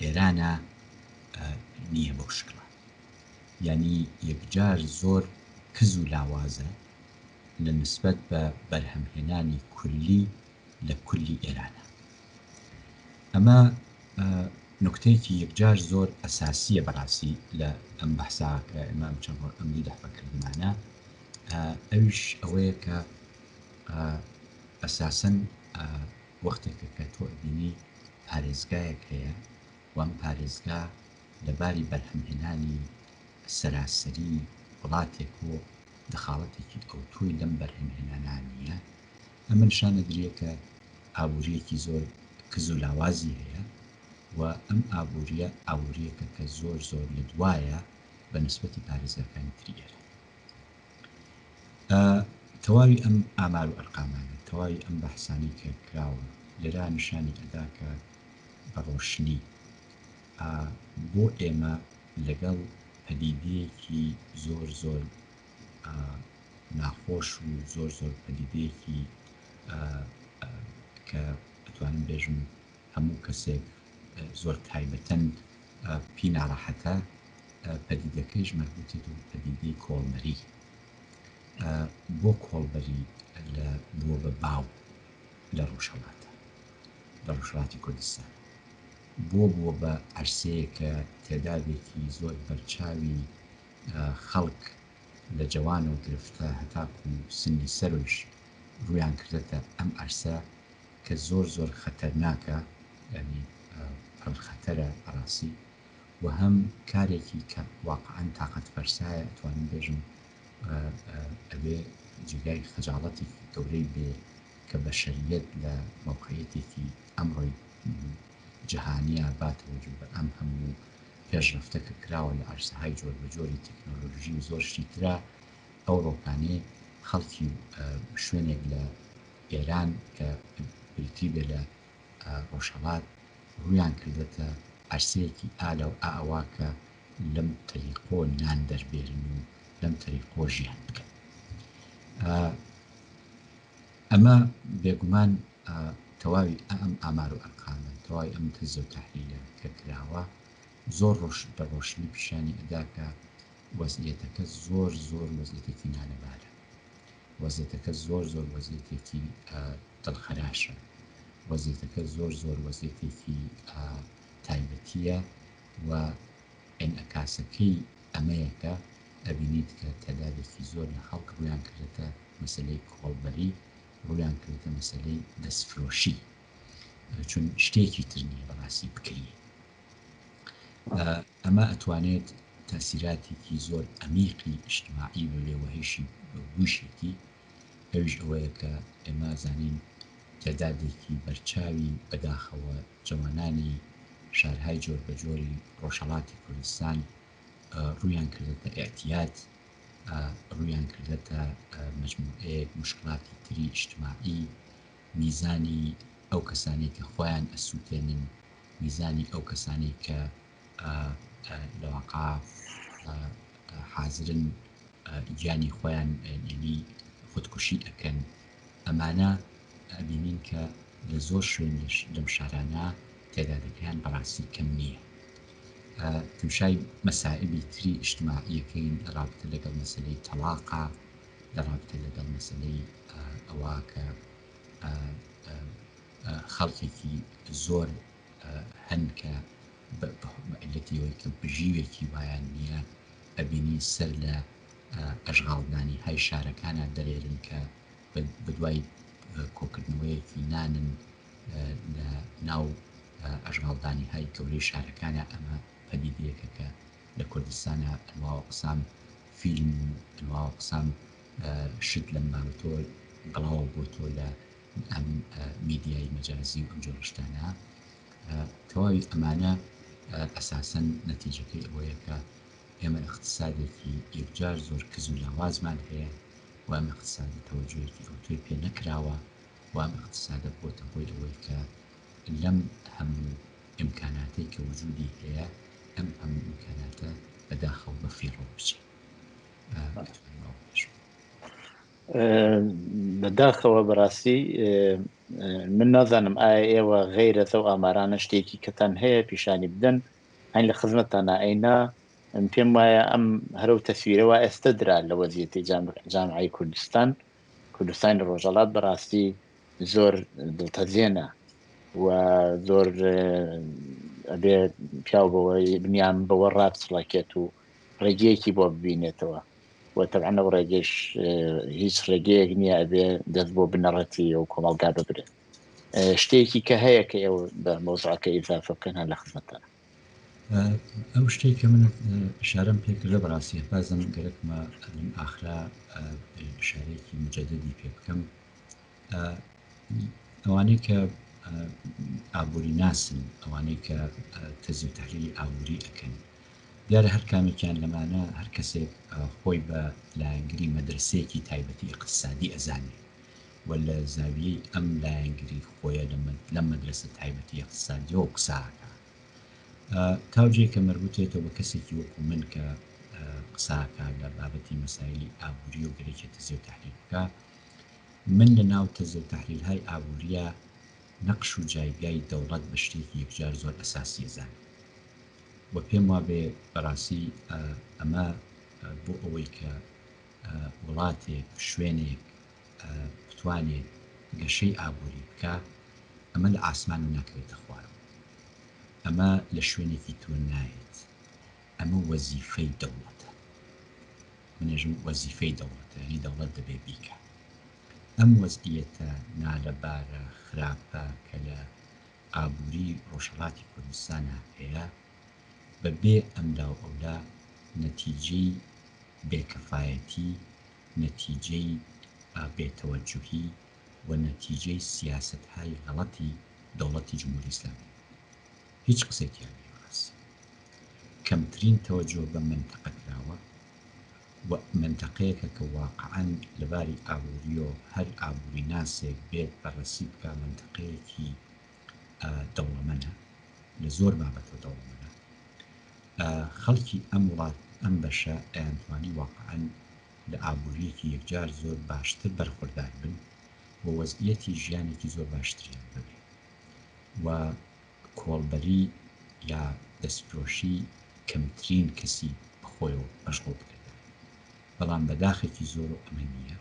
ئێرانە نییە بەو شکڵە. یانی یەکجار زۆر کز و لاوازە لە نسبەت بە بەرهەمهێنانی کولی لە کولی ئێرانە. ئەمە نوکتەیەکی یەکجار زۆر ئەساسییە بەڕاستی لە ئەم بەحسا کە ئێمە ئەم چەند ڕۆ ئەم دوو دەفعە کردمانە، ئەویش ئەوەیە کە ئەساسەن وەختێکە کە تۆ ئەبینی پارێزگایەک هەیە و ئەم پارێزگا لە باری بەرهەمهێنانی سەراسەری وڵاتێک و دەخاڵەتێکی ئەوتۆی لەم بەرهەمهێنانە نییە، ئەمە نیشان ئەدرێ کە ئابوورییەکی زۆر کز و لاوازی هەیە و ئەم ئابوورییە ئابوورییەکە کە زۆر زۆر لە دوایە بە نسبەتی پارێزگاکانی تری ئێران. تەواوی ئەم ئامار و ئەرقامانە، تەواوی ئەم بەحسانەی کە کراوە لێرا نیشانی ئەدا کە بە ڕۆشنی بۆ ئێمە لەگەڵ پەدیدەیەکی زۆر زۆر ناخۆش و زۆر زۆر پەدیدەیەکی کە ئەتوانم بێژم هەموو کەسێک زۆر تایبەتەن پی ناڕەحەتە، پەدیدەکەیش مەربوتێت و پەدیدەی کۆڵبەری. بۆ کۆڵبەری لە بووە بە باو لە ڕۆژهەڵاتە، لە ڕۆژهەڵاتی کوردستان بۆ بووە بە عەرسەیەک کە تێدادێکی زۆر بەرچاوی خەڵک لە جەوانەوە گرفتە هەتاکوو سنی سەرویش ڕوویان کردەتە ئەم عەرسە کە زۆر زۆر خەتەرناکە یانی پڕ خەتەرە بەڕاستی و هەم کارێکی کە واقعەن تاقەت فەرسایە ئەتوانم بێژم ئەبێ جێگای خەجاڵەتێکی گەورەی بێ کە بەشەریەت لە مەوقعیەتێکی ئەمڕۆی جەهانیا با تەوەجو بە ئەم هەموو پێشڕەفتە کە کراوە لە عەرسەهای جۆربەجۆری تەکنۆلۆژی و زۆر شتی ترا ئەوڕۆکانێ خەڵکی شوێنێک لە ئێران کە بریتی بێ لە ڕۆژهەڵات ڕوویان کردەتە عەرسەیەکی ئا لەو ئاوا کە لەم تەریقۆ نان دەربێرن و لەم تەریقۆ ژیان بکەن. ئەمە بێگومان تەواوی ئەم ئامار و ئەرقامە، تەواوی ئەم تەجزیە و تەحلیلە کە کراوە زۆر ڕۆش بە ڕۆشنی پیشانی ئەدا کە وەزعیەتەکە زۆر زۆر وەزعیەتێکی نالەبارە. وەزعیەتەکە زۆر زۆر وەزعیەتێکی دڵخەراشە. وەزعیەتەکە زۆر زۆر وەزعیەتێکی تایبەتییە و ئینعکاسەکەی ئەمەیە کە ئەبینیت کە تەدادێکی زۆر لە خەڵک ڕوویان کردەتە مەسەلەی کۆڵبەری، ڕوویان کردەتە مەسەلەی دەستفرۆشی، چون شتێکی تر نییە بەڕاستی بکریێ. ئەمە ئەتوانێت تەئسیراتێکی زۆر عەمیقی ئیجتماعی ببێ و هەیشی بووشێتی، ئەویش ئەوەیە کە ئێمە ئەزانین تێدادێکی بەرچاوی بەداخەوە جەوانانی شارهای جۆربەجۆری ڕۆژهەڵاتی کوردستان ڕوویان کردەتە ئیعتیاد، ڕوویان کردەتە مەجموعەیەک موشکڵاتی تری ئیجتماعی، میزانی ئەو کەسانەی کە خۆیان ئەسووتێنن، میزانی ئەو کەسانەی کە لە واقع حازرن گیانی خۆیان یعنی خودکوشی ئەکەن، ئەمانە ئەبینین کە لە زۆر شوێن لەم شارانە تێدادەکەیان بەڕاستی کەم نییە. تمشای مەسائبی تری ئیجتماعیەکەین لە ڕابتە لەگەڵ مەسەلەی تەڵاقا، لە ڕابتە لەگەڵ مەسەلەی ئەوە کە خەڵکێکی زۆر هەن کە بە عیلەتی ئەوەی کە بژیوێکی وایان نییە ئەبینی سەر لە ئەشغاڵدانی های شارەکانە دەرێرن کە بەدوای کۆکردنەوەیەکی نانن لە ناو ئەشغاڵدانی های گەورەی شارەکانە. ئەمە پەدیدەیەکە کە لە کوردستانە ئەنواع و ئەقسام فیلم و ئەنواع و ئەقسام شت لەم بابەتەوە بڵاوە بۆتەوە لە ئەم میدیای مەجازی و ئەم جۆرە شتانە. تەواوی ئەمانە ئەساسەن نەتیجەکەی ئەوەیە کە ئێمە ئیقتسادێکی یەکجار زۆر کز و لاوازمان هەیە و ئەم ئیقتسادە تەوەجوهێکی ئەوتۆی پێ نەکراوە و ئەم ئیقتسادە بۆتە هۆی ئەوەی کە لەم هەموو ئیمکاناتەی کە وجودی هەیە ئەم هەموو ئیمکاناتە بەداخەوە بە فیڕۆ بچێ. ئەتوانم ئەوە بێژم. بەداخەوە بەڕاستی من نازانم ئایا ئێوە غەیرە لەو ئامارانە شتێکی کەتان هەیە پیشانی بدەن هەین لە خزمەتتانە ئەینا من پێم وایە ئەم هەرو تەسویرەوە ئێستا درا لە وەزیەتی جامعی کوردستان کوردستانی ڕۆژەڵات بەڕاستی. زۆر دڵتەزێنە و زۆر ئەبێ پیاو بەوەی بنیام بەوە ڕابچڵەکێت و ڕێگەیەکی بۆ ببینێتەوە و تەبعەن ئەو ڕێگەش هیچ ڕێگەیەک نییە ئەبێ دەست بۆ بنەڕەتی ئەو کۆمەڵگا ببرێت شتێکی کە هەیە کە ئێوە بە مەوزوعەکە ئیزافە بکەن هەر لە خزمەتتانە. ئەو شتەی کە من ئشارەم پێ کردە بەڕاستی بازم گەرەکمە لەم ئاخرا ئشارەیەکی مجەدەدی پێ بکەم ئەوانەی کە ئابووری ناسن ئەوانەی کە تەزی و تحلیلی ئابووری ئەکەن دیارە هەر کامێکیان لەمانە هەر کەسێک خۆی بە لایەنگری مەدرسەیەکی تایبەتی ئیقتسادی ئەزانێ و لە زاویەی ئەم لایەنگری خۆیە لەم مەدرسە تایبەتی ئیقتسادیەوە قسە ئەکا. تاو جێ کە مەربوتێتەوە بە کەسێکی وەکو من کە قسە ئەکا لە بابەتی مەسایلی ئابووری و گەرەکێ تەزیە و تەحلیل بکا، من لە ناو تەزیە و تەحلیلهای ئابوورییا نەقش و جایگای دەوڵەت بە شتێکی یەکجار زۆر ئەساسی ئەزانم. و پێم وابێ بەڕاستی ئەمە بۆ ئەوەی کە وڵاتێک، شوێنێک بتوانێت گەشەی ئابووری بکا، ئەمە لە ئاسمانەوە ناکەوێتە خوارەوە، ئەمە لە شوێنێکی تۆ نایەت، ئەمە وەزیفەی دەوڵەتە. من ئێژم وەزیفەی دەوڵەتە، یانی دەوڵەت دەبێ بیکا. ئەم وەزعیەتە نالەبارە، خراپە کە لە ئابووری ڕۆژهەڵاتی کوردستانا هەیە، بە بێ ئەملاوئەولا نەتیجەی بێ کەفایەتی، نەتیجەی بێ تەوەجوهی و نەتیجەی سیاسەتهای غەڵەتی دەوڵەتی جمهوری ئیسلامیە. هیچ قسەی تیا نیە بەڕاستی. کەمترین تەوەجوه بەم مەنتەقە کراوە و مەنتەقەیەکە کە واقعەن لە باری ئابووریەوە هەر ئابووریناسێک بێت بەڕەسی بکا مەنتەقەیەکی دەوڵەمەنە، لە زۆر بابەتەوە دەوڵەمەنە. خەڵکی ئەم وڵات ئەم بەشە ئەیانتوانی واقعەن لە ئابوورییەکی یەکجار زۆر باشتر بەرخوردار بن و وەزعیەتی ژیانێکی زۆر باشتریان ببێ و کۆڵبەری یا دەستفرۆشی کەمترین کەسی بەخۆیەوە مەشغوڵ بکردایە. بەڵام بەداخێکی زۆرەوە ئەمە نییە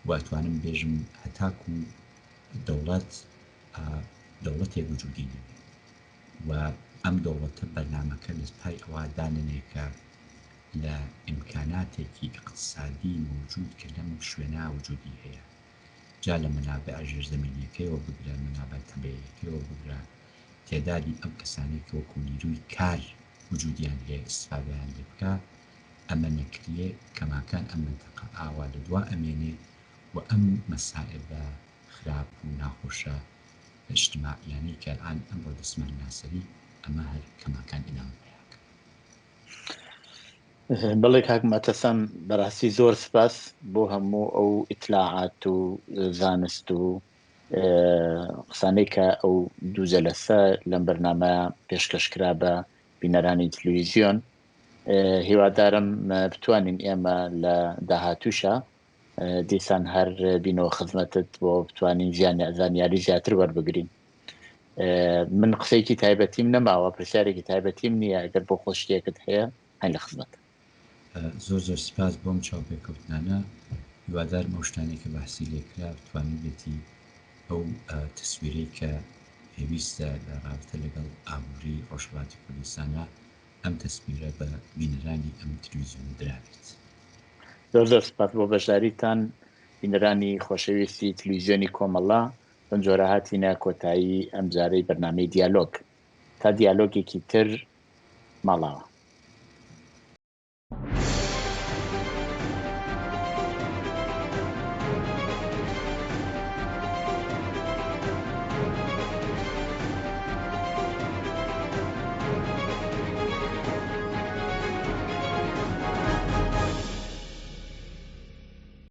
و ئەتوانم بێژم هەتاکوو دەوڵەت دەوڵەتێک وجودی نەبێ و ئەم دەوڵەتە بەرنامەکە لە پای ئەوە دانەنێ کە لە ئیمکاناتێکی ئیقتسادی مەوجود کە لەم شوێنە وجودی هەیە جا لە مەنابع ژێرزەمینیەکەیەوە بگرە مەنابع تەبیعیەکەیەوە بگرە تێدادی ئەم کەسانەی کە وەکو نیروی کار وجودیان هەیە ئیستفادەیان لێ بکا ئەمە نەکریێ کەماکان ئەم مەنتەقە ئاوا لە دوا ئەمێنێ و ئەم مەسائبە خراپ و ناخۆشە ئیجتماعیانەی کە ئەلئان ئەمڕۆ دەستمان ناسەری ئەمە هەر کەماکان ئیدامە پەیا کەن. بەڵێ کاک مەتەسەم بەڕاستی زۆر سپاس بۆ هەموو ئەو ئیتلاعات و زانست و قسانەی کە ئەو دوو جەلەسە لەم بەرنامە پێشکەش کرا بە بینەرانی تلویزیۆن هیوادارم بتوانین ئێمە لە داهاتووشە دیسان هەر بینەوە خزمەتت بۆ بتوانین زانیاری زیاتر وەربگرین من قسەیەکی تایبەتیم نەماوە پرسیارێکی تایبەتیم نییە ئەگەر بۆ خۆ شتێکت هەیە هەن لە خزمەت. زۆر زۆر سپاس بۆم چاوپێکەوتنانە هیوادارم ئەو شتانەی کە بەحسی لێکرا توانیبێتی ئەو تەسویرەی کە پێویستە لە ڕابتە لەگەڵ ئابووری ڕۆژهەڵاتی کوردستانا ئەم تەسویرە بە بینەرانی ئەم تلویزیۆنە درابێت. زۆر زۆر سپاس بۆ بەشداریتان بینەرانی خۆشەویستی تلویزیۆنی کۆمەڵە بەم جۆرە هاتینە کۆتایی ئەمجارەی بەرنامەی دیالۆگ تا دیالۆگێکی تر ماڵاوا.